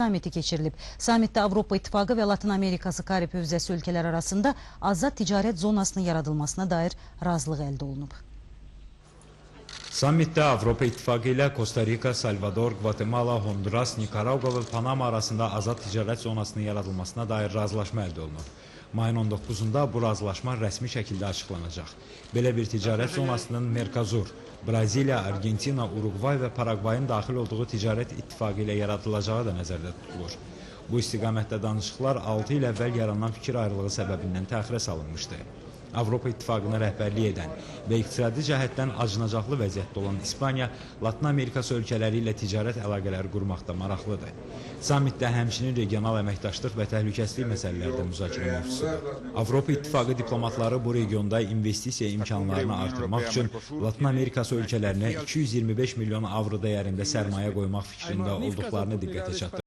Samiti keçirilib. Samitdə Avropa İttifaqı və Latın Amerikası Karib hövzəsi ölkələri arasında azad ticarət zonasının yaradılmasına dair razılıq əldə olunub. Sammitdə Avropa İttifaqı ilə Kosta Rika, Salvador, Gvatemala, Honduras, Nikaragua və Panama arasında azad ticarət zonasının yaradılmasına dair razılaşma əldə olunub. Mayın 19-da bu razılaşma rəsmi şəkildə açıqlanacaq. Belə bir ticarət zonasının Merkosur, Braziliya, Argentina, Uruqvay və Paraqvayın daxil olduğu ticarət ittifaqı ilə yaradılacağı da nəzərdə tutulur. Bu istiqamətdə danışıqlar 6 il əvvəl yaranan fikir ayrılığı səbəbindən təxirə salınmışdı. Avropa İttifaqına rəhbərlik edən və iqtisadi cəhətdən acınacaqlı vəziyyətdə olan İspaniya Latın Amerikası ölkələri ilə ticarət əlaqələri qurmaqda maraqlıdır. Sammitdə həmçinin regional əməkdaşlıq və təhlükəsizlik məsələləri də müzakirə mövzusudur. Avropa İttifaqı diplomatları bu regionda investisiya imkanlarını artırmaq üçün Latın Amerikası ölkələrinə 225 milyon avro dəyərində sərmayə qoymaq fikrində olduqlarını diqqətə çatdırıb.